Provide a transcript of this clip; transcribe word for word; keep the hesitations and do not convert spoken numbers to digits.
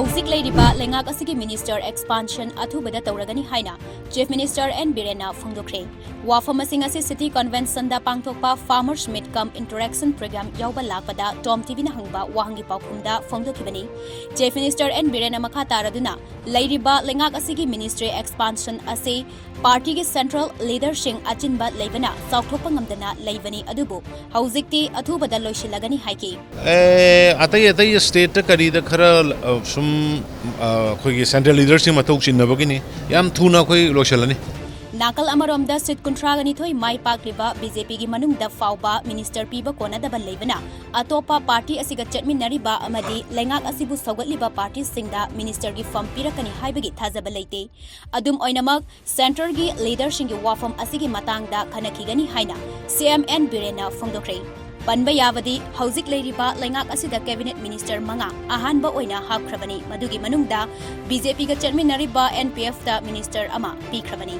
ꯍꯧꯖꯤꯛ ꯂꯩꯔꯤꯕ ꯂꯩꯉꯥꯛ ꯑꯁꯤꯒꯤ minister expansion ꯑꯊꯨꯕꯗ ꯇꯧꯔꯒꯅꯤ ꯍꯥꯏꯅ Chief Minister N ꯕꯤꯔꯦꯟꯅ ꯐꯣꯡꯗꯣꯛꯈ꯭ꯔꯦ꯫ ꯋꯥꯐꯝ ꯑꯁꯤꯡ ꯑꯁꯤ City Conventionꯗ ꯄꯥꯡꯊꯣꯛꯄ Farmers Meet cum Interaction Program ꯌꯥꯎꯕ ꯂꯥꯛꯄꯗ Tom TVꯅ ꯍꯪꯕ ꯋꯥꯍꯪꯒꯤ ꯄꯥꯎꯈꯨꯝꯗ ꯐꯣꯡꯗꯣꯛꯈꯤꯕꯅꯤ꯫ Chief Minister N ꯕꯤꯔꯦꯟꯅ ꯃꯈꯥ ꯇꯥꯔꯗꯨꯅ, ꯂꯩꯔꯤꯕ ꯂꯩꯉꯥꯛ ꯑꯁꯤꯒꯤ ministry expansion ꯑꯁꯤ partyꯒꯤ central leaderꯁꯤꯡ ꯑꯆꯤꯟꯕ ꯂꯩꯕꯅ ꯆꯥꯎꯊꯣꯛꯄ ꯉꯝꯗꯅ ꯂꯩꯕꯅꯤ, ꯑꯗꯨꯕꯨ ꯍꯧꯖꯤꯛꯇꯤ ꯑꯊꯨꯕꯗ ꯂꯣꯏꯁꯤꯜꯂꯒꯅꯤ ꯍꯥꯏꯈꯤ꯫ ꯑꯦ, ꯑꯇꯩ ꯑꯇꯩ stateꯇ ꯀꯔꯤꯗ ꯈꯔ, ꯑ, ꯁꯨꯝ, ꯑ, ꯑꯩꯈꯣꯏꯒꯤ central leaderꯁꯤꯡ ꯃꯊꯧ ꯆꯤꯟꯅꯕꯒꯤꯅꯤ꯫ ꯌꯥꯝ ꯊꯨꯅ ꯑꯩꯈꯣꯏ ꯂꯣꯏꯁꯤꯜꯂꯅꯤ꯫ ꯅꯥꯀꯜ ꯑꯃꯔꯣꯝꯗ seat ꯀꯨꯟꯊ꯭ꯔꯥꯒ ꯅꯤꯊꯣꯏ ꯃꯥꯏ ꯄꯥꯛꯂꯤꯕ BJPꯒꯤ ꯃꯅꯨꯡꯗ ꯐꯥꯎꯕ minister ꯄꯤꯕ ꯀꯣꯟꯅꯗꯕ ꯂꯩꯕꯅ ꯑꯇꯣꯞꯄ party ꯑꯁꯤꯒ ꯆꯠꯃꯤꯟꯅꯔꯤꯕ ꯑꯃꯗꯤ ꯂꯩꯉꯥꯛ ꯑꯁꯤꯕꯨ ꯁꯧꯒꯠꯂꯤꯕ partyꯁꯤꯡꯗ ministerꯒꯤ fam ꯄꯤꯔꯛꯀꯅꯤ ꯍꯥꯏꯕꯒꯤ ꯊꯥꯖꯕ ꯂꯩꯇꯦ꯫ ꯑꯗꯨꯝ ꯑꯣꯏꯅꯃꯛ, centreꯒꯤ leaderꯁꯤꯡꯒꯤ ꯋꯥꯐꯝ ꯑꯁꯤꯒꯤ ꯃꯇꯥꯡꯗ ꯈꯟꯅꯈꯤꯒꯅꯤ ꯍꯥꯏꯅ CM N ꯕꯤꯔꯦꯟꯅ ꯐꯣꯡꯗꯣꯛꯈ꯭ꯔꯦ꯫ ꯄꯟꯕ ꯌꯥꯕꯗꯤ, ꯍꯧꯖꯤꯛ ꯂꯩꯔꯤꯕ ꯂꯩꯉꯥꯛ ꯑꯁꯤꯗ cabinet minister ꯃꯉꯥ ꯑꯍꯥꯟꯕ ꯑꯣꯏꯅ ꯍꯥꯞꯈ꯭ꯔꯕꯅꯤ꯫ ꯃꯗꯨꯒꯤ ꯃꯅꯨꯡꯗ BJPꯒ ꯆꯠꯃꯤꯟꯅꯔꯤꯕ NPFꯇ minister ꯑꯃ ꯄꯤꯈ꯭ꯔꯕꯅꯤ꯫